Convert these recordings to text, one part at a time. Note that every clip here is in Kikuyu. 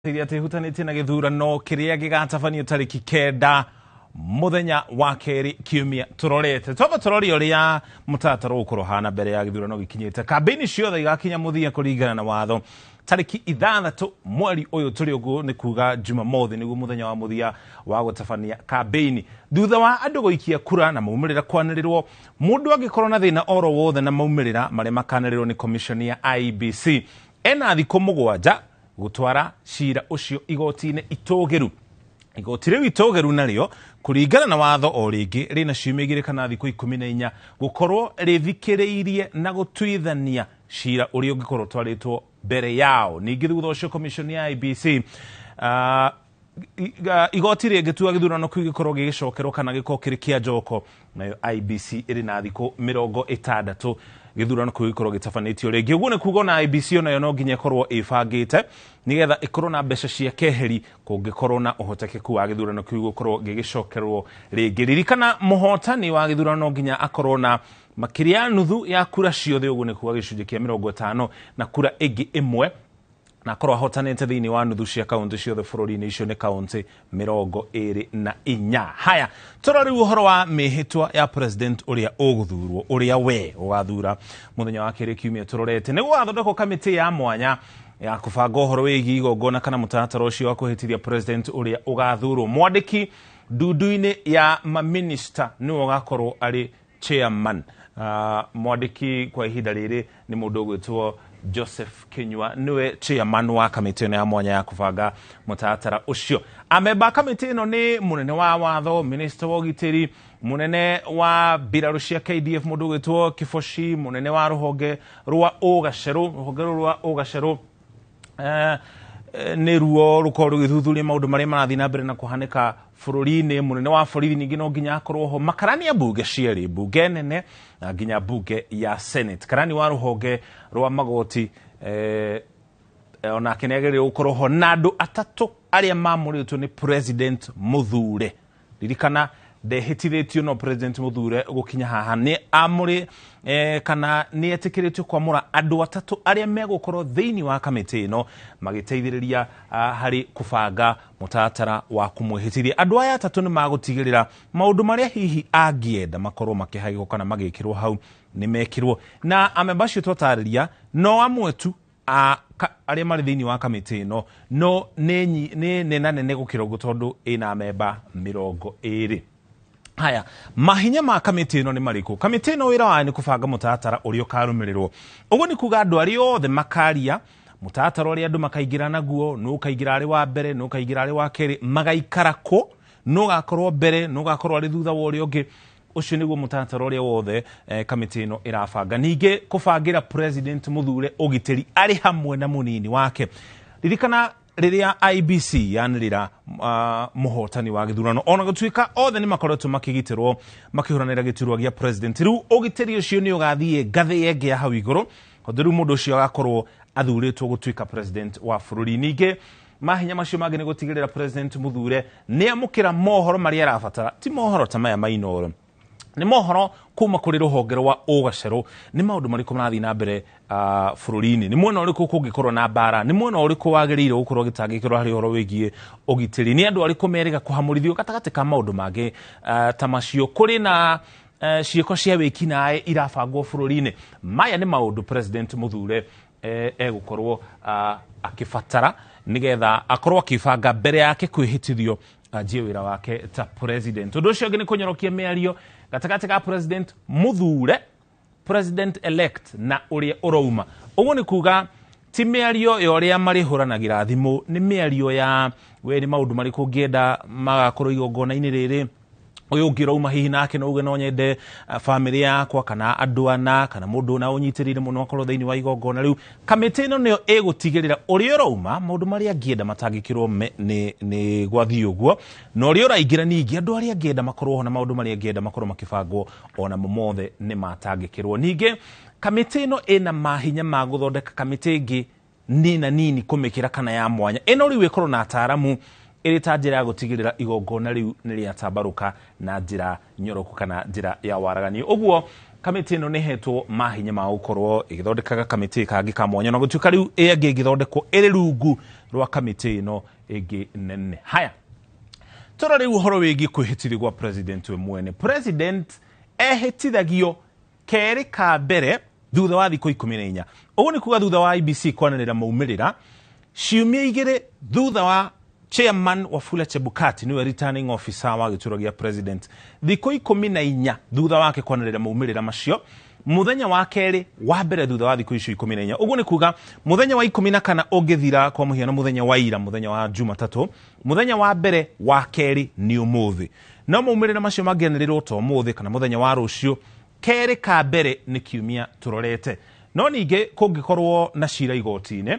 Iria atihutanĩtie na gĩthurano kĩrĩa gĩgatabanio tarĩki 9 mũthenya wa kerĩ kiumia tũrorete. Twamba tũrore ũrĩa mũtaratara ũgũkorwo hana mbere ya gĩthurano gĩkinyĩte. Kambĩini ciothe igakinya mũthia kũringana na watho tarĩki 6 mweri ũyũ tũrĩ, ũguo nĩ kuga Jumamothi nĩguo mũthenya wa mũthia wa gũtabania kambĩini. Thutha wa andũ gũikia kura na maumĩrĩra kwanĩrĩrwo, mũndũ angĩkorwo na thĩna oro wothe na maumĩrĩra marĩa makanĩrĩrwo nĩ commission ya IEBC, ena thikũ 7 gũtwara cira ũcio igoti-inĩ itũgĩru. Igoti rĩu itũgĩru narĩo kũringana na watho o rĩngĩ rĩna ciumia 2 kana thikũ 14 gũkorwo rĩthikĩrĩirie na gũtuithania cira ũrĩa ũngĩkorwo ũtwarĩtwo mbere yao. Ningĩ thutha ũcio commission ya IEBC, igoti rĩngĩtua gĩthurano kĩu gĩkorwo gĩgĩcokerwo kana gĩkorwo kĩrĩ kĩa njoko, nayo IEBC ĩrĩ na thikũ 60 gĩthurano kĩu gĩkorwo gĩtabanĩtio rĩngĩ. Ũguo nĩ kuga ona IEBC onayo no nginya ĩkorwo ĩbangĩte nĩgetha ĩkorwo na mbeca cia keheri kũngĩkorwo na ũhotekeku wa gĩthurano kĩu gũkorwo gĩgĩcokerwo rĩngĩ. Ririkana mũhotani wa gĩthurano no nginya akorwo na makĩria ya nuthu ya kura ciothe, ũguo nĩ kuga gĩcunjĩ kĩa 50 na kura ĩngĩ 1, na akorwo ahotanĩte thĩinĩ wa nuthu cia kaunti ciothe bũrũri-inĩ. Icio nĩ kaunti 24. Haya, tũrore rĩu ũhoro wa mĩhĩtwa ya president ũrĩa ũgũthurwo, ũrĩa we ũgathura mũthenya wa kerĩ kiumia tũrorete. Nĩ gũgathondekwo kamĩtĩ ya mwanya ya kũbanga ũhoro wĩgiĩ igongona kana mũtaratara ũcio wa kũhĩtithia president ũrĩa ũgathurwo. Mwandĩki ndundu-inĩ ya maminista nĩwe ũgakorwo arĩ chairman. Mwandĩki kwa ihinda rĩrĩ nĩ mũndũ ũgwĩtwo Joseph Kinyua, nĩwe chairman wa kamĩtĩ ĩno ya mwanya ya kũbanga mũtaratara ũcio. Amemba a kamĩtĩ ĩno nĩ mũnene wa watho, minister wa ũgitĩri, mũnene wa mbirarũ cia KDF mũndũ ũgwĩtwo Kibochi, mũnene wa rũhonge rwa ũgacerũ, rũhonge rũrũ rwa ũgacerũ nĩ ruo rũkorwo rũgĩthuthuria maũndũ marĩa marathiĩ na mbere na kũhanĩka bũrũri-inĩ. Mũnene wa borithi ningĩ no nginya akorwo ho, makarani a mbunge cierĩ, mbunge nene na nginya mbunge ya Senate, karani wa rũhonge rwa magoti onake nĩ agĩrĩirwo gũkorwo ho, na andũ 3 arĩa mamũrĩtwo nĩ president mũthure. Ririkana ndehĩtithĩtio no president mũthure gũkinya haha nĩ amũrĩ kana nĩ etĩkĩrĩtio kwamũra andũ 3 arĩa megũkorwo thĩinĩ wa kamĩtĩ ĩno magĩteithĩrĩria harĩ kũbanga mũtaratara wa kũmwĩhĩtithia. Andũ aya 3 nĩ magũtigĩrĩra maũndũ marĩa hihi angĩenda makorwo makĩhagĩrwo kana magĩkĩrwo hau nĩ mekĩrwo. Na amemba acio twatarĩria no amwe tu arĩa marĩ thĩinĩ wa kamĩtĩ ĩno, no nĩ nena nene gũkĩra ũguo tondũ ĩna amemba 20. Haya, mahinya ma kamĩtĩ ĩno nĩ marĩkũ? Kamĩtĩ ĩno wĩra wayo nĩ kũbanga mũtaratara ũrĩa ũkarũmĩrĩrwo. Ũguo nĩ kuga andũ arĩa othe makaria mũtaratara ũrĩa andũ makaingĩra naguo, nũ ũkaingĩra arĩ wa mbere, nũ ũkaingĩra arĩ wa kerĩ, magaikara kũ, nũ ũgakorwo mbere, nũ ũgakorwo arĩ thutha wa ũrĩa ũngĩ. Ũcio nĩguo mũtaratara ũrĩa wothe kamĩtĩ ĩno ĩrabanga. Ningĩ kũbangĩra president mũthure ũgitĩri arĩ hamwe na mũnini wake. Ririkana rĩrĩa IEBC yanĩrĩra mũhotani wa gĩthurano, ona gũtuĩka othe nĩ makoretwo makĩgitĩrwo makĩhũranĩra gĩturwa gĩa president, rĩu ũgitĩri ũcio nĩ ũgathiĩ ngathĩ ĩngĩ ya hau igũrũ, tondũ rĩu mũndũ ũcio agakorwo athurĩtwo gũtuĩka president wa bũrũri. Ningĩ mahinya macio mangĩ nĩ gũtigĩrĩra president mũthure nĩ amũkĩra mohoro marĩa arabatara, ti mohoro ta maya ma Inooro, nĩ mohoro kuma kũrĩ rũhonge rwa ũgacerũ, nĩ maũndũ marĩkũ marathiĩ na mbere bũrũri-inĩ, nĩ mwena ũrĩkũ kũngĩkorwo na mbara, nĩ mwena ũrĩkũ wagĩrĩire gũkorwo ũgĩtangĩkĩrwo harĩ ũhoro wĩgiĩ ũgitĩri, nĩ andũ arĩkũ merĩga kũhamũrithio gatagatĩ ka maũndũ mangĩ ta macio. Kũrĩ na ciĩko cia wĩkinaĩ irabangwo bũrũri-inĩ. Maya nĩ maũndũ president mũthure egũkorwo akĩbatara nĩgetha akorwo akĩbanga mbere yake kwĩhĩtithio anjie wĩra wake ta president. Ũndũ ũcio ũngĩ nĩ kũnyorokia mĩario gatagatĩ ka president mũthure, president elect, na ũrĩa ũrauma. Ũguo nĩ kuga ti mĩario ya ũrĩa marĩhũranagĩra thimũ, nĩ mĩario ya we nĩ maũndũ marĩkũ ũngĩenda magakorwo igongona-inĩ rĩrĩ, ũyũ ũngĩ ũrauma hihi nake no uge no nyende bamĩrĩ yakwa kana andũ ana kana mũndũ ũna ũnyitĩrĩire mũno akorwo thĩinĩ wa igongona rĩu. Kamĩtĩ ĩno nĩyo ĩgũtigĩrĩra ũrĩa ũrauma maũndũ marĩa angĩenda matangĩkĩrwo nĩ gwathiĩ ũguo, na ũrĩa ũraingĩra ningĩ andũ arĩa angĩenda makorwo ho na maũndũ marĩa angĩenda makorwo makĩbangwo onamo mothe nĩ matangĩkĩrwo. Ningĩ kamĩtĩ ĩno ĩna mahinya ma gũthondeka kamĩtĩ ĩngĩ nina nini kũmĩkĩra kana ya mwanya. Ĩno rĩu ĩkorwo na ataaramu ĩrĩ ta njĩra ya gũtigĩrĩra igongona rĩu nĩ rĩatambarũka na njĩra nyoroku kana njĩra ya waraganio. Ũguo kamĩtĩ ĩno nĩ ĩhetwo mahinya ma gũkorwo ĩgĩthondekaga kamĩtĩ kangĩ ka mwanya, na gũtuĩka rĩu ĩngĩ ĩngĩthondekwo ĩrĩ rungu Rwa kamĩtĩ ĩno ĩngĩ nene. Haya, tũrore rĩu ũhoro wĩgiĩ kwĩhĩtithio gwa president we mwene. President ehĩtithagio kerĩ ka mbere thutha wa thikũ 14. Ũguo nĩ kuga thutha wa IEBC kwanĩrĩra maumĩrĩra, ciumia 2 thutha wa chairman Wafula Chebukati, niwe returning officer wa gĩturwa gĩa president, thikũ 14 thutha wake kwanĩrĩra maumĩrĩra macio, mũthenya wa kerĩ wa mbere thutha wa thikũ icio 14. Ũguo nĩ kuga mũthenya wa 14 ũngĩthira, kwa mũhiano mũthenya wa ira, mũthenya wa Jumatatũ, mũthenya wa mbere wa kerĩ nĩ ũmũthĩ. No maumĩrĩra macio mangĩanĩrĩrwo to ũmũthĩ kana mũthenya wa rũciũ, kerĩ ka mbere nĩ kiumia tũrorete. No ningĩ kũngĩkorwo na cira igoti-inĩ,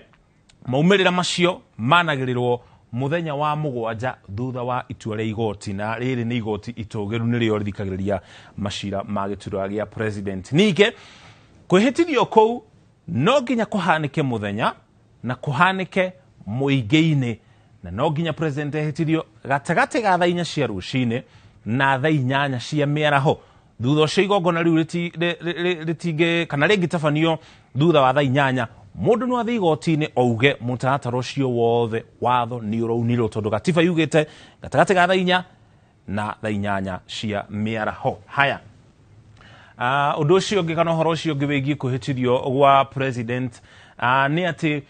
maumĩrĩra macio managĩrĩrwo mũthenya wa 7 thutha wa itua rĩa igoti, na rĩrĩ nĩ igoti itũgĩru nĩrĩo rĩthikagĩrĩria macira ma gĩturwa gĩa president. Ningĩ kwĩhĩtithio kũu no nginya kũhanĩke mũthenya na kũhanĩke mũingĩ-inĩ, na no nginya president ehĩtithio gatagatĩ ga thaa 4 cia rũcinĩ na thaa 8 cia mĩaraho. Thutha ũcio igongona rĩu rĩtingĩ kana rĩngĩtabanio thutha wa thaa 8, mũndũ no athiĩ igoti-inĩ auge mũtaratara ũcio wothe watho nĩ ũraunirwo, tondũ gatiba yugĩte gatagatĩ ga thaa 4 na thaa 8 cia mĩaraho. Haya, ũndũ ũcio ũngĩ kana ũhoro ũcio ũngĩ wĩgiĩ kwĩhĩtithio gwa president nĩ atĩ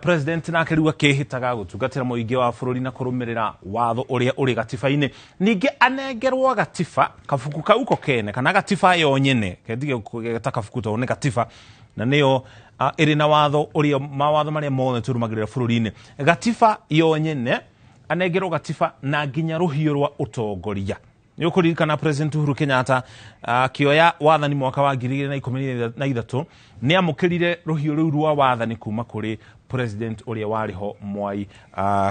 president nake rĩu akĩhĩtaga gũtungatĩra mũingĩ wa bũrũri na kũrũmĩrĩra watho ũrĩa ũrĩ gatiba-inĩ. Ningĩ anengerwo gatiba, kabuku kau ko kene kana gatiba yo nyene, kendige geta kabuku tondũ nĩ gatiba, na nĩyo ĩrĩ na watho ũrĩa mawatho marĩa mothe tũrũmagĩrĩra bũrũri-inĩ. Gatiba yo nyene anengerwo gatiba na nginya rũhiũ rwa ũtongoria. Nĩ ũkũririkana President Uhuru Kenyatta akĩoya wathani mwaka wa 2013 nĩ amũkĩrire rũhiũ rũu rwa wathani kuma kũrĩ President ũrĩa warĩ ho Mwai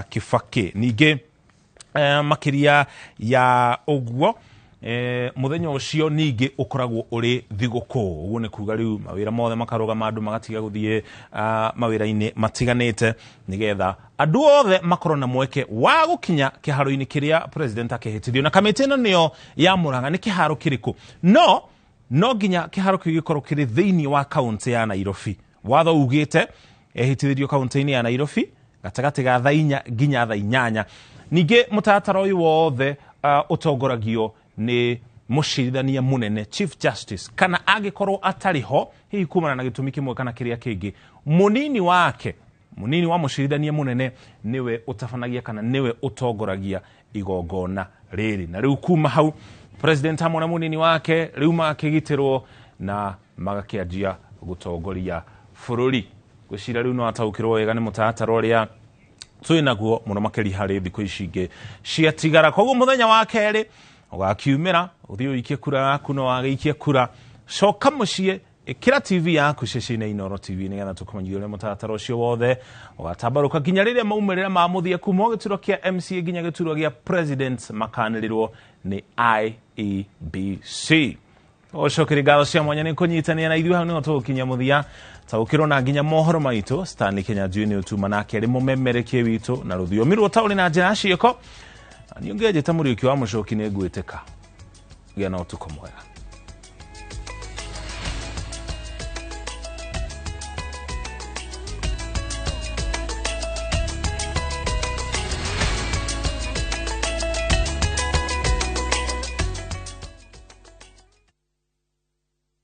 Kibaki. Ningĩ makĩria ya ũguo, mũthenya ũcio ningĩ ũkoragwo ũrĩ thigũkũ. Ũguo nĩ kuga rĩu mawĩra mothe makarũgama, andũ magatiga gũthiĩ mawĩra-inĩ matiganĩte, nĩgetha andũ othe makorwo na mweke wa gũkinya kĩharo-inĩ kĩrĩa president akĩhĩtithio. Na kamĩtĩ ĩno nĩyo yamũraga nĩ kĩharo kĩrĩkũ, no nginya kĩharo kĩu gĩkorwo kĩrĩ thĩinĩ wa kaũntĩ ya Nairobi. Watho ugĩte ehĩtithĩrio kaũntĩ-inĩ ya Nairobi gatagatĩ ga thaa 4 nginya thaa 8. Ningĩ mũtaratara ũyũ wothe ũtongoragio nĩ mũcirithania mũnene, Chief Justice, kana angĩkorwo atarĩ ho hihi kumana na gĩtũmi kĩmwe kana kĩrĩa kĩngĩ, mũnini wake, mũnini wa mũcirithania mũnene nĩwe ũtabanagia kana nĩwe ũtongoragia igongona rĩrĩ. Na rĩu kuma hau president hamwe na mũnini wake rĩu magakĩgitĩrwo na magakĩanjia gũtongoria bũrũri. Ngwĩciria rĩu no ataũkĩrwo wega nĩ mũtaratara ũrĩa twĩ naguo mũno makĩria harĩ thikũ ici ingĩ ciatigara. Koguo mũthenya wa kerĩ ũgakiumĩra ũthiĩ ũikie kura yaku, no wagĩikia kura, coka mũciĩ, ĩkĩra TV yaku ceceni Inooro TV nĩgetha tũkũmenyithie ũrĩa mũtaratara ũcio wothe ũgatambarũka nginya rĩrĩa maumĩrĩra ma mũthia kuma gĩturwa kĩa MCA nginya gĩturwa gĩa president makanĩrĩrwo nĩ IEBC. Ũcokerie ngatho cia mwanya nĩ kũnyitanĩra na ithuĩ hau nĩho tũgũkinyia mũthia. Taũkĩrwo na nginya mohoro maitũ. Stanley Kenya nĩ ũtuma nake arĩ mũmemerekie witũ na rũthiomi rwa ũtaũri na njĩra ya ciĩko. Niĩ ũngĩnjĩta Mũriũki wa Mũcoki nĩ ngwĩtĩka. Gĩa na ũtukũ mwega.